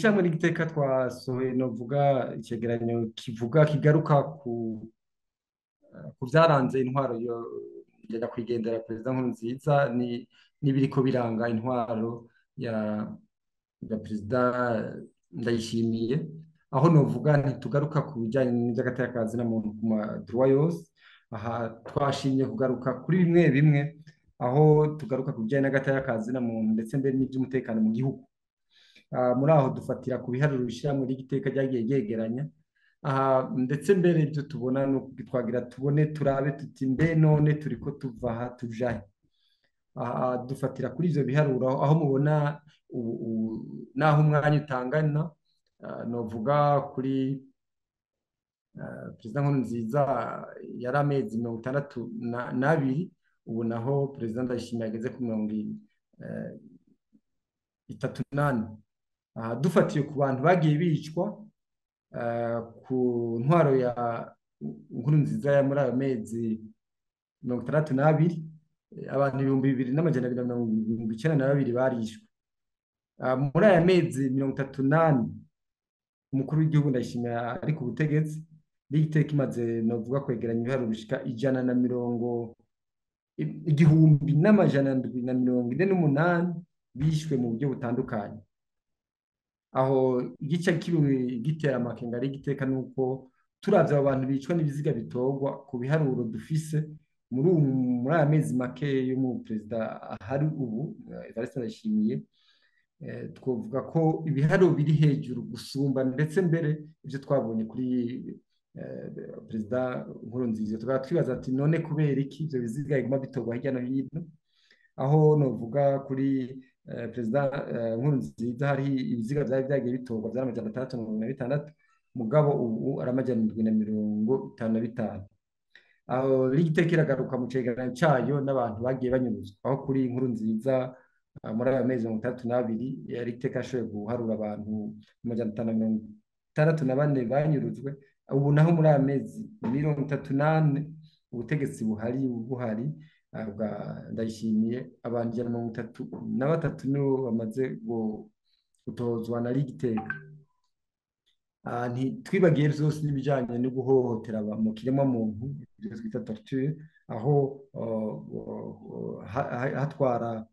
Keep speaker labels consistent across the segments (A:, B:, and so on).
A: Mw'ishirahamwe ry'Igiteka twasohoye novuga icegeranyo kivuga kigaruka ku vyaranze intwaro ya nyakwigendera Perezida Nkurunziza n'ibiriko biranga intwaro ya Perezida Ndayishimiye, aho novuga ntitugaruka ku bijanye n'ivy'agateka ka zina muntu ku ma droit yose. Aha twashimye kugaruka kuri bimwe bimwe, aho tugaruka ku bijanye n'agateka ka zina muntu ndetse mbere n'ivy'umutekano mu gihugu. Muri aho dufatira ku biharuro ishirahamwe ry'Igiteka ryagiye ryegeranya. Aha ndetse mbere ibyo tubona ni twagira tubone turabe tuti mbe none turiko tuva aha tuja he? Aha dufatira kuri ivyo biharuro aho mubona naho umwanya utangana, novuga kuri Perezida Nkurunziza yari amezi 62, ubu naho Perezida Ndayishimiye ageze ku 34. Aha dufatiye ku bantu bagiye bicwa ku ntwaro ya Nkurunziza ya muri ayo mezi 62, abantu 2292 barishwe. Muri aya mezi 34 umukuru w'igihugu Ndayishimiye ari ku butegetsi, Ligiteka imaze novuga kwegeranya ibiharuro bishika ijana na mirongo 1748 bishwe mu buryo butandukanye. Aho igice kibi gitera amakenga ari Igiteka nuko turavye abo bantu bicwa n'ibiziga bitorwa ku biharuro dufise muri aya mezi make y'umuperezida ahari ubu, Evariste Ndayishimiye, twovuga ko ibiharuro biri hejuru gusumba ndetse mbere ivyo twabonye kuri Perezida Nkurunziza. Tukaba twibaza ati none kubera iki ivyo biziga biguma bitorwa hirya no hino? Aho novuga kuri Perezida Nkurunziza hari ibiziga vyari vyagiye bitorwa vyari 646, mugabo ubu ari 755. Aho Ligiteka iragaruka mu cegeranyo cayo n'abantu bagiye banyuruzwa, aho kuri Nkurunziza muri aya mezi 62 Ligiteka yashoboye guharura abantu 564 banyurujwe. Ubu naho muri aya mezi 34 ubutegetsi buhari bwa Ndayishimiye, abantu 133 nibo bamaze gutozwa na Ligiteka. Ntitwibagiye vyose n'ibijanye no guhohotera mu kiremwa muntu, ivyo twita torture, aho hatwara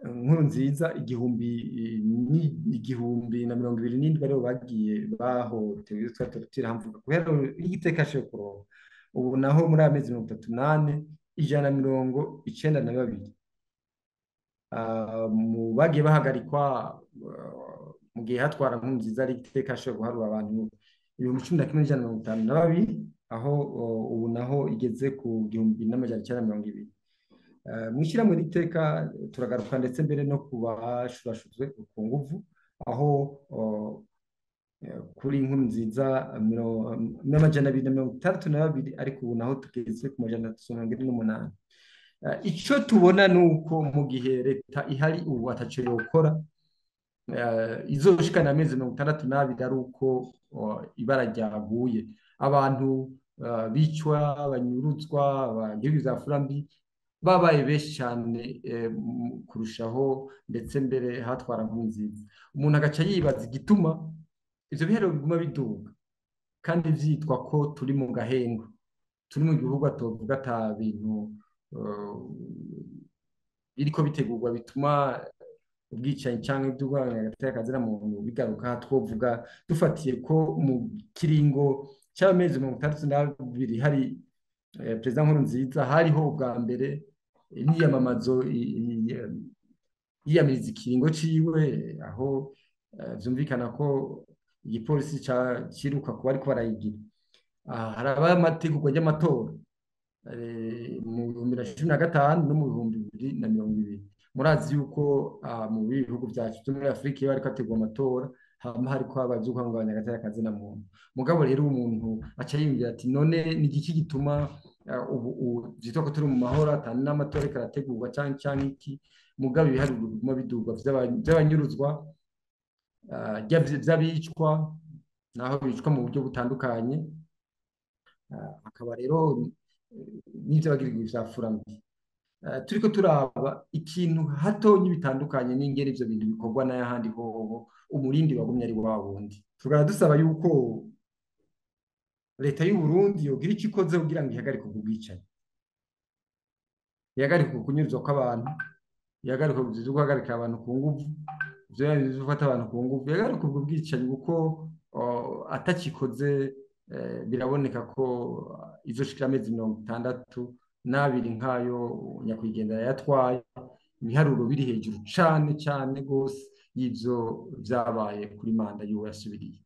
A: Nkurunziza 1027 aribo bagiye bahohotewe ivyo twita torture. Hamvuga kubera Igiteka ashoboye kuronka. Ubu naho muri aya mezi 34 192 mu bagiye bahagarikwa mu gihe hatwara Nkurunziza, Ligiteka ashoboye guharura abantu 11152, aho ubu naho igeze ku 1920. Mw'ishirahamwe ry'Iteka turagaruka ndetse mbere no ku bashurashuzwe ku nguvu, aho kuri Nkurunziza 262, ariko ubu naho tugeze ku 348. Ico tubona nuko mu gihe leta ihari ubu ataco yokora, izoshikana amezi 62 ari uko ibara ryaguye, abantu bicwa, banyuruzwa, bagirirwa ivya mbi babaye benshi cyane kurushaho ndetse mbere hatwara Nkurunziza. Umuntu agaca yibaza igituma ivyo biharuro biguma biduga kandi vyitwa ko turi mu gahengo, turi mu gihugu atovuga ata bintu biriko bitegurwa bituma ubwicanyi canke ivy'uguharanira agateka ka zina muntu bigaruka. Twovuga dufatiye ko mu kiringo c'amezi 62 hari Perezida Nkurunziza, hariho ubwa mbere imyiyamamazo yiyamiriza ikiringo ciwe, aho vyumvikana ko igipolisi ciruka kuba ariko barayigira. Haraba amategurwa ry'amatora mu 2015 no mu 2020. Murazi yuko mu bihugu vyacu vyo muri Afrika iyo hariko hategurwa amatora hama hariko haba ivyo guhungabanya agateka ka zina muntu. Mugabo rero umuntu aca yiyumvira ati none ni igiki gituma ubu vyitwa ko turi mu mahoro ata n'amatora ariko arategurwa canke iki, mugabo ibiharuro biguma bidugwa vy'abanyuruzwa, vy'abicwa, naho bicwa mu buryo butandukanye, hakaba rero n'ivyo bagirirwa ivya mbi. Turiko turaba ikintu hatonyi bitandukanye n'ingene ivyo bintu bikorwa n'ayahandi hoho umurindi wagumye ari wa wundi. Tukaba dusaba yuko leta y'u Burundi yogira ico ikoze kugira ngo ihagarike ubwo bwicanyi, ihagarike uku kunyuruzwa kw'abantu, ihagarike ivyo guhagarika abantu ku nguvu, ivyo gufata abantu ku nguvu, ihagarike ubwo bwicanyi kuko atacikoze biraboneka ko izoshikira amezi 62 nk'ayo nyakwigendera yatwaye, ibiharuro biri hejuru cane cane gose y'ivyo vyabaye kuri manda y'uwo yasubiriye.